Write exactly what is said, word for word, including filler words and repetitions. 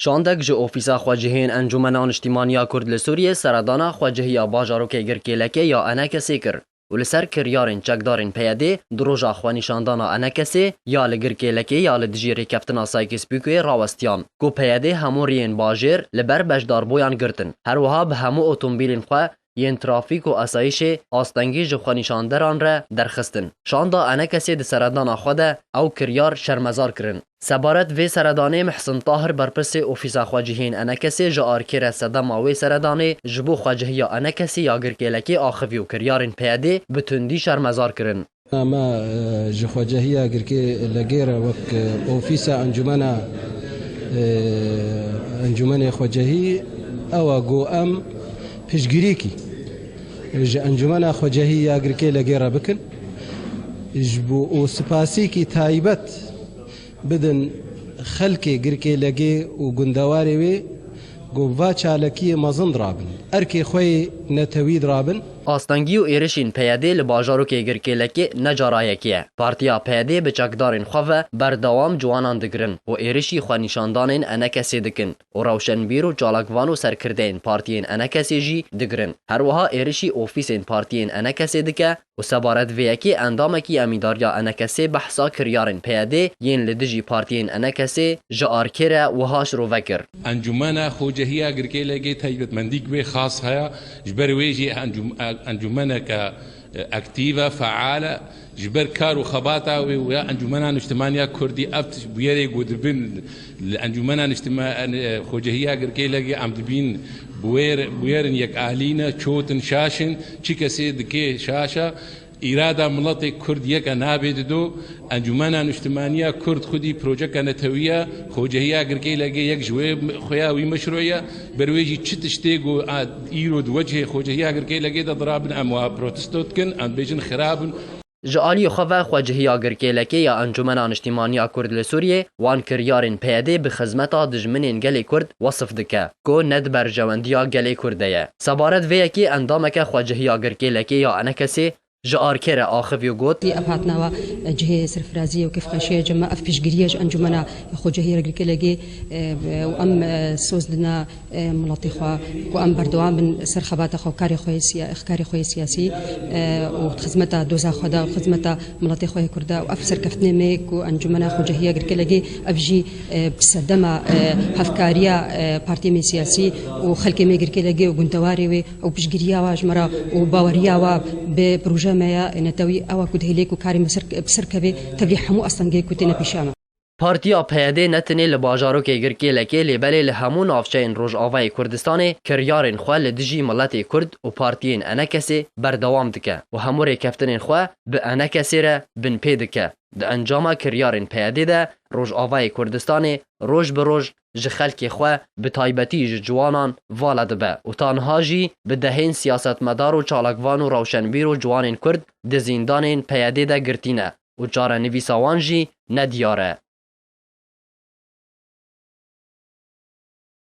Şandek ji Ofîsa Xwecihiyên Encûmena Niştîmaniya Kurd li Sûriyê seredana xwecihiya bajarokê Girkêlekê ya Enekesê kir û li ser kiryarên çekdarên P Y D'ê di roja xwenîşandana Enekesê ya li Girkêlekê ya li dijî rêkeftina Sykes-Picotê rawestiyan, ku P Y D hemû riyên bajêr li ber beşdarboyan girtin. Her wiha bi hemû otomobîlên xwe yên trafîk û asayîşê astengî ji xwenîşanderan re derxistin. Şanda Enekesê di seredana xwe de ew kiryar şermezar kirin. Sebaret vê seredanê Mihsin Tahir, berpirsê Ofîsa Xwecihiyên Enekesê, ji arkê re sedema wê seredanê ji bo xwecihiya Enekesê ya Girkêlekê axivî û kiryarên P Y D bi tundî şermezar kirin. Me, e, ji xwecehiya Girkêlekê re wek, e, ofîsa encûmena, e, encûmenê xwecehî, ew e ku em piştgirîkî ji encûmena xwecehî ya Girkêlekê re bikin. Ji bo û spasîkî taybet bidin xelkê Girkêlekê û gundewarê wê ku va çalakiyê mezin dirabin, erkê xwe yê netewî dirabin. Astengî û êrişên P Y D li bajarokê Girkêlekê ne cara yekê ye. Partiya P Y D bi çekdarên xwe ve berdewam ciwanan digirin û êrişî xwenîşandanên Enekesê dikin û rewşenbîr û çalakvan û serkirdeyên partiyên Enekesê jî digirin. Her wiha êrişî ofîsên partiyên Enekesê dike û sebaret vê yekê endamekî emîdariya Enekesê behsa kiryarên P Y D yên li dijî partiyên Enekesê ji arkê re wiha şirove kir. Encûmena Xocehiya Girkêlekê taybetmendîk wê xas heye, ji ber wê jî encûm-, encûmeneke, e, aktîv e, feal e, ji ber kar û xebata wê û ya Encûmena Niştimaniya Kurdî ev tişt bûyerê ku dibin li Encûmena Niştima-, e, Xocehiya Girkêlekê em dibîn bûyer-, bûyerin yek ahlî ne, çotin şaş in, çi kesê dikê şaş e. Îrada miletê Kurd yek e, nabê dido. Encûmena Niştimaniya Kurd xwedî projeke netewî ye. Xocehiya Girkêlekê yek ji wê xuya wî meşrû ye. Ber wê jî çi tiştê ku, a, îro di wecihê Xocehiya Girkêlekê de dirabin, em wa protesto dikin, em dibêjin xirab in. Ji aliyê xwe ve Xwecihiya Girkêlekê ya Encûmena Niştîmaniya Kurd li Sûriyê wan kiryarên P Y D bi xizmeta dijminên gelê Kurd wesif dike, ku ne di berjewendiya gelê Kurd de ye. Sebaret vê yekê endameke Xwecihiya Girkêlekê ya Enekesê ji arkê re axivî û got, Ev hatnawa cihê serfiraziyê û kêfxweşiyê ji me, ev piştgiriyê ji Encûmena Xwecihî ya Girkêlekê, e, û em, e, soz dina, e, miletê xwe, ku em berdewam bin ser xebata xwe, karê xwe yê siya-, karê xwe yê siyasî, e, û xizmeta doza xwe de û xizmeta miletê xwe yê Kurd e. Û ev serkeftinê me ku Encûmena Xwecehiya Girkêlekê, ev jî, e, bi sedema, e, hevkariya, e, partiyê me siyasî û xelkê me Girkêlekê û gundewarê wê û piştgiriya wa ji me re û baweriya wa bi proje me ya netewî, ew e ku dihêlê ku karê me ser, bi ser keve tevlî hemû astengê ku têne pêşiya me. Partiya P Y D ne tenê li bajarokê Girkêlekê lê belê li hemû navçeyên Rojavayê Kurdistanê kiryarên xwe li dijî miletê Kurd û partiyên Enekesê berdewam dike û hemû rêkeftinên xwe bi Enekesê re binpê dike. Di encama kiryarên P Y D de Rojavayê Kurdistanê roj bi roj ji xelkê xwe, bi taybetî ji ciwanan, vala dibe û ta niha jî bi dehên siyasetmedar û çalakvan û rewşenbîr û ciwanên Kurd di zîndanên P Y D de girtî ne û çarenivîsa wan jî nediyar e.